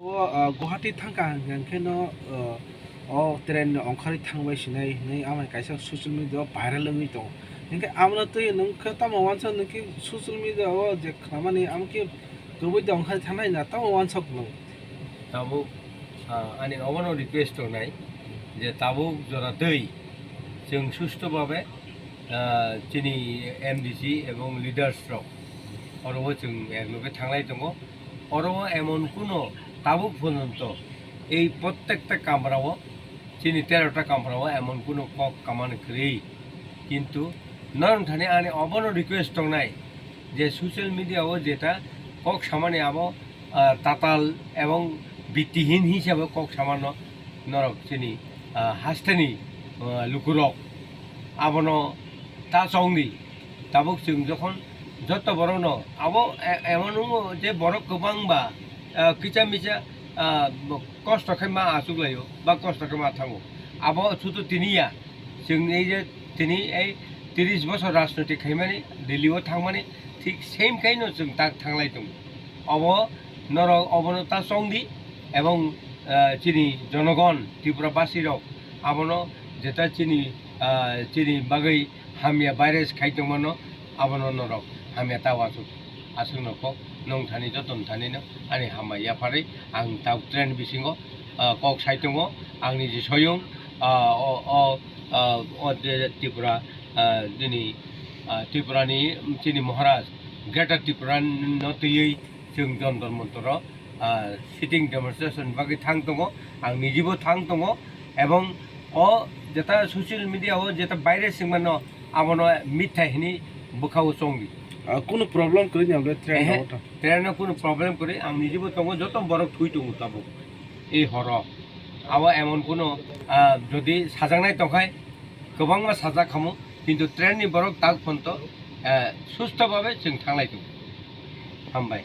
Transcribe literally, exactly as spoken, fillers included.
O, ah, Guwahati thangkha hwnkhe no, ah, o train ni ongkhorwi thangbai sinai hinwi amai kaisa social media o viral wngwi tongo. Hinkhe amno twi nwng khe tamo wansok nwng khe social media o je khnamani amo khe kwbwi de ongkhorwi thangnai na tamo wansok nwng? Tabuk, ah, ani obono request tongnai je tabuk jora twi chwng susto babe, ah, chini M D C ebong leaders rok oro o chwng ek loge thanglai tongo. Oro emon kuno tabuk porjonto ei prottekta kamrao, chini terota kamrao emon kuno kok kamani kwrwi. Kintu norok thani ani obono request tongnai je social media o jeta kok samani abo, ah, tatal ebong bittihin hisabe kok samano norok chini, ah, hasteni, ah, lukurok abono ta chongdi. Tabuk chwng jokhon joto borokno abo e-, emon wngo je borok kwbangba, ah, kisa misa, ah, kosto khe ma achuk laio ba kosto khe ma thango. Abo sudu tini ya, chwng ei je tini ei tris bosor rajniti khaimani, Delhi o thangmani, thik same khaino chwng tak thanglai tongo. Obo norok obono ta chongdi ebong, ah, chini jonogon Tripura basi rok abono jeta chini, ah, chini bagwi hamya virus khai tongmano, abono norok hamya ta uansuk. Aswkno kok nwng thani joto thani no ani hambai yapharwi ang tabuk train bisingo, ah, kok sai tongo. Ang niji soyung, ah, o, o, ah, o je Tripura, ah, nini, ah, Tripura ni chini Maharaj Greater Tripura no twiwi chwng Jantar Mantaro, ah, sitting demonstration bagwi thang tongo, ang nijibo thang tongo, ebong o jeta social media o jeta baire swngmano abono mitha hini bwkhao chongdi. Ah, kunu problem kwrwi ni abole train Ehe, rok tha? Train o kunu problem kwrwi, ang nijibo tongo, joto borok thui tongo tabuk ei horo. Abo emon kunu, ah, jodi sajaknai tongkhai, kwbangma sajak khamu, kintu train ni borok tak phonto, eh, susto babe chwng thanglai tongo. Hambai.